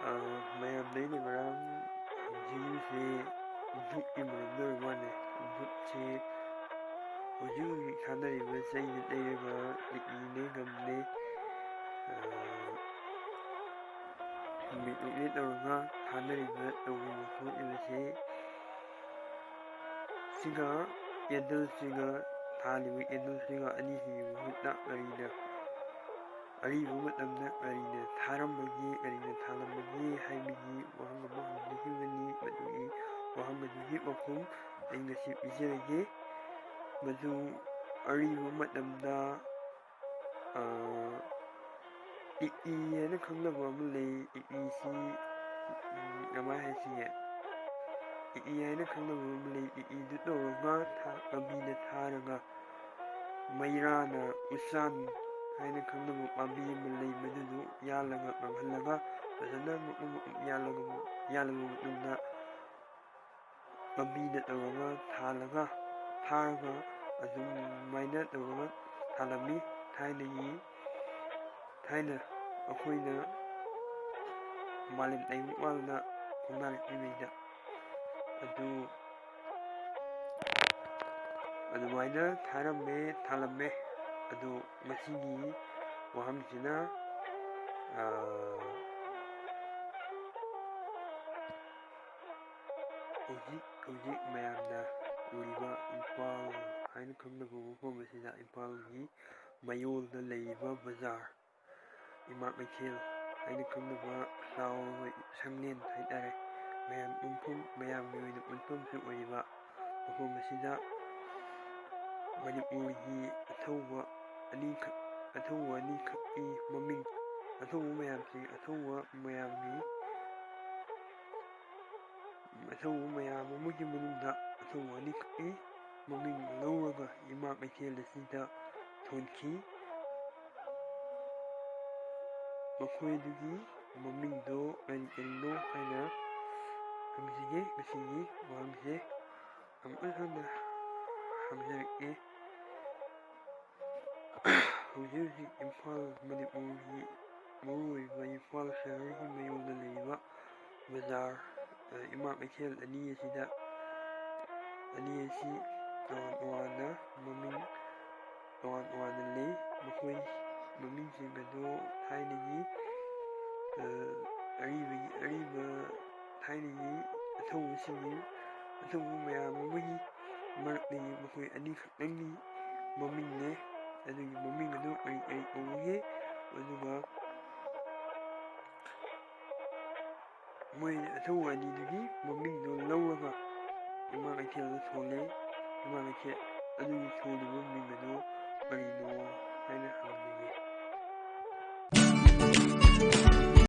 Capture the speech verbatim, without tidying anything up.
ꯑ, ꯃꯌꯥꯝꯗ ꯑꯩꯅ ꯉꯔꯥꯡ ꯍꯧꯖꯤꯛꯁꯦ ꯚꯨꯠꯀꯤ ꯃꯔꯝꯗ ꯑꯣꯏꯕ ꯃꯥꯜꯂꯦ꯫ ꯚꯨꯠꯁꯦ ꯍꯧꯖꯤꯛ ꯍꯧꯖꯤꯛ ꯊꯥꯅꯔꯤꯕ ꯆꯩꯅ ꯇꯩꯔꯤꯕ ꯂꯤꯛꯂꯤꯅꯦ ꯒꯝꯅꯦ, ꯑ, ꯃꯤꯠ ꯎꯛꯅꯦ ꯇꯧꯔꯒ ꯊꯥꯅꯔꯤꯕ ꯇꯧꯔꯤꯕ ꯈꯣꯠꯂꯤꯕꯁꯦ ꯁꯤꯒ candleꯁꯤꯒ ꯊꯥꯜꯂꯤꯕ candleꯁꯤꯒ ꯑꯅꯤꯁꯤꯒꯤ ꯃꯍꯨꯠꯇ ꯀꯔꯤꯅ ꯑꯔꯤꯕ ꯃꯇꯝꯗ ꯀꯔꯤꯅ ꯊꯥꯔꯝꯕꯒꯦ, ꯀꯔꯤꯅ ꯊꯥꯜꯂꯝꯕꯒꯦ ꯍꯥꯏꯕꯒꯤ ꯋꯥꯍꯪ ꯑꯃ ꯍꯪꯖꯈꯤꯕꯅꯤ꯫ ꯃꯗꯨꯒꯤ ꯋꯥꯍꯪ ꯑꯗꯨꯒꯤ ꯄꯥꯎꯈꯨꯝ ꯑꯩ ꯉꯁꯤ ꯄꯤꯖꯔꯒꯦ꯫ ꯃꯗꯨ ꯑꯔꯤꯕ ꯃꯇꯝꯗ, ꯑ, ꯏꯛꯏ ꯍꯥꯏꯅ ꯈꯪꯅꯕ ꯑꯃ ꯂꯩ꯫ ꯏꯛꯏꯁꯤ, ꯎꯝ, ꯀꯃꯥꯏ ꯍꯥꯏꯁꯤꯒꯦ? ꯏꯛꯏ ꯍꯥꯏꯅ ꯈꯪꯅꯕ ꯑꯃ ꯂꯩ꯫ ꯏꯛꯏꯗꯨ ꯇꯧꯔꯒ ꯊꯥ-, ꯄꯥꯝꯕꯤꯗ ꯊꯥꯔꯒ ꯃꯩꯔꯥꯅ ꯎꯆꯥꯟ ꯍꯥꯏꯅ ꯈꯪꯅꯕ ꯄꯥꯝꯕꯤ ꯑꯃ ꯂꯩ, ꯃꯗꯨꯗꯨ ꯌꯥꯜꯂꯒ ꯀꯪꯍꯜꯂꯒ ꯐꯖꯅ ꯃꯀꯨꯞ ꯃꯀꯨꯞ ꯌꯥꯜꯂꯒ, ꯌꯥꯜꯂꯕ ꯃꯇꯨꯡꯗ ꯄꯥꯝꯕꯤꯗ ꯇꯧꯔꯒ ꯊꯥꯜꯂꯒ, ꯊꯥꯔꯒ ꯑꯗꯨꯃꯥꯏꯅ ꯇꯧꯔꯒ ꯊꯥꯜꯂꯝꯃꯤ ꯊꯥꯏꯅꯒꯤ, ꯊꯥꯏꯅ ꯑꯩꯈꯣꯏꯅ ꯃꯥꯂꯦꯝ ꯇꯥꯏꯕꯪ ꯄꯥꯟꯗ ꯈꯣꯡꯗꯥꯔꯛꯂꯤꯉꯩꯗ꯫ ꯑꯗꯨ ꯑꯗꯨꯃꯥꯏꯅ ꯊꯥꯔꯝꯃꯦ, ꯊꯥꯜꯂꯝꯃꯦ꯫ ꯑꯗꯨ ꯉꯁꯤꯒꯤ ꯋꯥꯍꯪꯁꯤꯅ, ꯑ, ꯍꯧꯖꯤꯛ ꯍꯧꯖꯤꯛ ꯃꯌꯥꯝꯅ ꯎꯔꯤꯕ ꯏꯝꯐꯥꯜ ꯍꯥꯏꯅ ꯈꯪꯅꯕ ꯃꯐꯝ ꯑꯁꯤꯗ, ꯏꯝꯐꯥꯜꯒꯤ ꯃꯌꯣꯜꯗ ꯂꯩꯔꯤꯕ ꯕꯖꯥꯔ, ꯏꯃꯥ ꯀꯩꯊꯦꯜ ꯍꯥꯏꯅ ꯈꯪꯅꯕ ꯆꯥꯎꯔꯕ ꯁꯪꯂꯦꯟ ꯍꯥꯏꯇꯥꯔꯦ, ꯃꯌꯥꯝ ꯄꯨꯟꯐꯝ, ꯃꯌꯥꯝꯒꯤ ꯑꯣꯏꯅ ꯄꯨꯟꯐꯝꯁꯨ ꯑꯣꯏꯔꯤꯕ ꯃꯐꯝ ꯑꯁꯤꯗ ꯃꯅꯤꯄꯨꯔꯒꯤ ꯑꯊꯧꯕ ꯑꯅꯤꯈꯛ, ꯑꯊꯧꯕ ꯑꯅꯤꯈꯛꯀꯤ ꯃꯃꯤꯡ, ꯑꯊꯧꯕ ꯃꯌꯥꯝꯁꯤ, ꯑꯊꯧꯕ ꯃꯌꯥꯝꯒꯤ, ꯑꯊꯧꯕ ꯃꯌꯥꯝ ꯑꯃꯒꯤ ꯃꯅꯨꯡꯗ ꯑꯊꯧꯕ ꯑꯅꯤꯈꯛꯀꯤ ꯃꯃꯤꯡ ꯂꯧꯔꯒ ꯏꯃꯥ ꯀꯩꯊꯦꯜ ꯑꯁꯤꯗ ꯊꯣꯟꯈꯤ꯫ ꯃꯈꯣꯏꯗꯨꯒꯤ ꯃꯃꯤꯡꯗꯣ ꯀꯔꯤ ꯀꯔꯤꯅꯣ ꯍꯥꯏꯅ ꯍꯪꯖꯒꯦ꯫ ꯃꯁꯤꯒꯤ ꯋꯥꯍꯪꯁꯦ ꯑꯃꯨꯛ ꯍꯟꯅ ꯍꯪꯖꯔꯛꯀꯦ꯫ ꯍꯧꯖꯤꯛ ꯍꯧꯖꯤꯛ ꯏꯝꯐꯥꯜ, ꯃꯅꯤꯄꯨꯔꯒꯤ ꯃꯔꯨꯑꯣꯏꯕ ꯏꯝꯐꯥꯜ ꯁꯍꯔꯒꯤ ꯃꯌꯣꯜꯗ ꯂꯩꯔꯤꯕ ꯏꯃꯥ ꯀꯩꯊꯦꯜ ꯑꯅꯤ ꯑꯁꯤꯗ, ꯑꯅꯤ ꯑꯁꯤ ꯇꯣꯉꯥꯟ ꯇꯣꯉꯥꯟꯅ ꯃꯃꯤꯡ ꯇꯣꯉꯥꯟ ꯇꯣꯉꯥꯟꯅ ꯂꯩ꯫ ꯃꯈꯣꯏ ꯃꯃꯤꯡꯁꯤꯡ ꯑꯗꯨ ꯊꯥꯏꯅꯒꯤ ꯑꯔꯤꯕꯒꯤ ꯑꯔꯤꯕ ꯊꯥꯏꯅꯒꯤ ꯑꯊꯧꯕꯁꯤꯡꯒꯤ ꯑꯊꯧꯕ ꯃꯌꯥꯝ ꯑꯃꯒꯤ ꯃꯔꯛꯇꯒꯤ ꯃꯈꯣꯏ ꯑꯅꯤꯈꯛꯇꯪꯒꯤ ꯃꯃꯤꯡꯅꯦ꯫ ꯑꯗꯨꯒꯤ ꯃꯃꯤꯡ ꯑꯗꯨ ꯀꯔꯤ ꯀꯔꯤ ꯀꯧꯕꯒꯦ? ꯑꯗꯨꯒ ꯃꯣꯏ ꯑꯊꯧꯕ ꯑꯅꯤꯗꯨꯒꯤ ꯃꯃꯤꯡꯗꯨ ꯂꯧꯔꯒ ꯏꯃꯥ ꯀꯩꯊꯦꯜꯗ ꯊꯣꯜꯂꯦ꯫ ꯏꯃꯥ ꯀꯩꯊꯦꯜ ꯑꯗꯨꯒꯤ ꯊꯣꯜꯂꯤꯕ ꯃꯃꯤꯡ ꯑꯗꯨ ꯀꯔꯤꯅꯣ ꯍꯥꯏꯅ ꯍꯪꯅꯤꯡꯉꯤ꯫